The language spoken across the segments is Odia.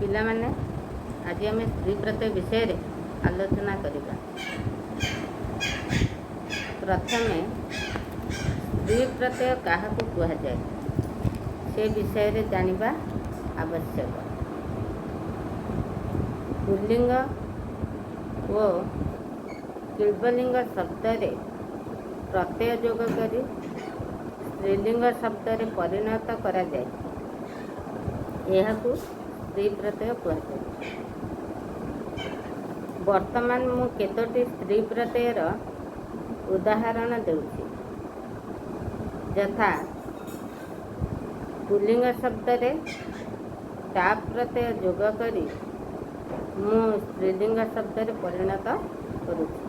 ପିଲାମାନେ, ଆଜି ଆମେ ସ୍ତ୍ରୀ ପ୍ରତ୍ୟୟ ବିଷୟରେ ଆଲୋଚନା କରିବା। ପ୍ରଥମେ ସ୍ତ୍ରୀ ପ୍ରତ୍ୟୟ କାହାକୁ କୁହାଯାଏ, ସେ ବିଷୟରେ ଜାଣିବା ଆବଶ୍ୟକ। ପୁଲ୍ଲିଙ୍ଗ ଓ କ୍ଳୀବଲିଙ୍ଗ ଶବ୍ଦରେ ପ୍ରତ୍ୟୟ ଯୋଗ କରି ସ୍ତ୍ରୀଲିଙ୍ଗ ଶବ୍ଦରେ ପରିଣତ କରାଯାଏ, ଏହାକୁ ସ୍ତ୍ରୀ ପ୍ରତ୍ୟୟ କୁହାଯାଏ। ବର୍ତ୍ତମାନ ମୁଁ କେତୋଟି ସ୍ତ୍ରୀ ପ୍ରତ୍ୟୟର ଉଦାହରଣ ଦେଉଛି। ଯଥା, ପୁଲ୍ଲିଙ୍ଗ ଶବ୍ଦରେ ଟାପ୍ ପ୍ରତ୍ୟୟ ଯୋଗ କରି ମୁଁ ସ୍ତ୍ରୀଲିଙ୍ଗ ଶବ୍ଦରେ ପରିଣତ କରୁଛି।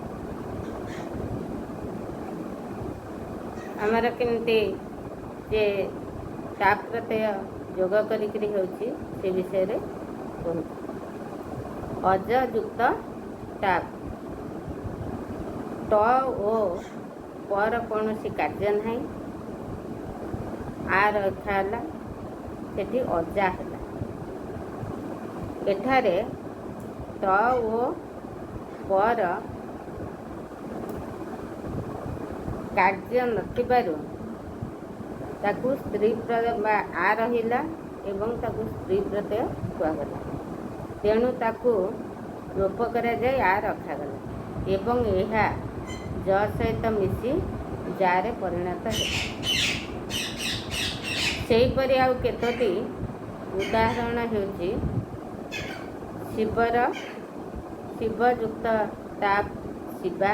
ଆମର କେମିତି ଯେ ଟାପ୍ ପ୍ରତ୍ୟୟ ଯୋଗ କରିକିରି ହେଉଛି, ସେ ବିଷୟରେ କହୁଛି। ଅଜ ଯୁକ୍ତ ଟାପ୍, ଟ ଓ ପର କୌଣସି କାର୍ଯ୍ୟ ନାହିଁ, ଆ ରଖା ହେଲା, ସେଠି ଅଜା ହେଲା। ଏଠାରେ ଟ ଓ ପର କାର୍ଯ୍ୟ ନଥିବାରୁ ତାକୁ ସ୍ତ୍ରୀ ବା ଆ ରହିଲା ଏବଂ ତାକୁ ସ୍ତ୍ରୀ ପ୍ରତ୍ୟୟ କୁହାଗଲା। ତେଣୁ ତାକୁ ଲୋପ କରାଯାଇ ଆ ରଖାଗଲା ଏବଂ ଏହା ଜ ସହିତ ମିଶି ଯାରେ ପରିଣତ ହେଲା। ସେହିପରି ଆଉ କେତୋଟି ଉଦାହରଣ ହେଉଛି, ଶିବର ଶିବଯୁକ୍ତ ଟାପ୍ ଶିବା,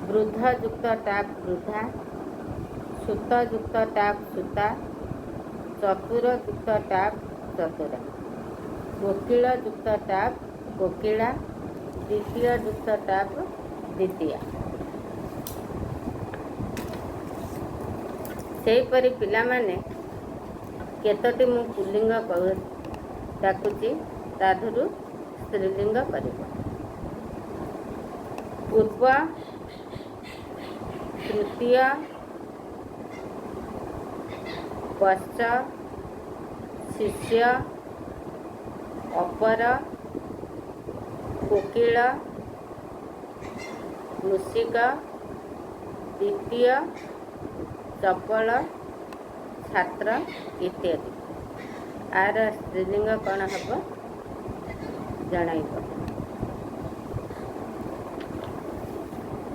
ବୃଦ୍ଧଯୁକ୍ତ ଟାପ୍ ବୃଦ୍ଧା, ସୁତଯୁକ୍ତ ଟାପ୍ ସୁତା, ଚତୁରଯୁକ୍ତ ଟାପ୍ ଚତୁରା, କୋକିଳଯୁକ୍ତ ଟାପ୍ କୋକିଳା, ଦ୍ୱିତୀୟଯୁକ୍ତ ଟାପ୍ ଦ୍ୱିତୀୟା। ସେହିପରି ପିଲାମାନେ, କେତୋଟି ମୁଁ ପୁଲ୍ଲିଙ୍ଗ ଡାକୁଛି, ତା ଦେହରୁ ସ୍ତ୍ରୀଲିଙ୍ଗ କରିବ। ପୂର୍ବ, ତୃତୀୟ, ପଶ୍ଚ, ଶିଷ୍ୟ, ଅପର, କୋକିଳ, ମୂଷିକ, ଦ୍ୱିତୀୟ, ଚପଳ, ଛାତ୍ର ଇତ୍ୟାଦି। ଆର ସ୍ତ୍ରୀଲିଙ୍ଗ କ'ଣ ହେବ ଜଣାଇବ।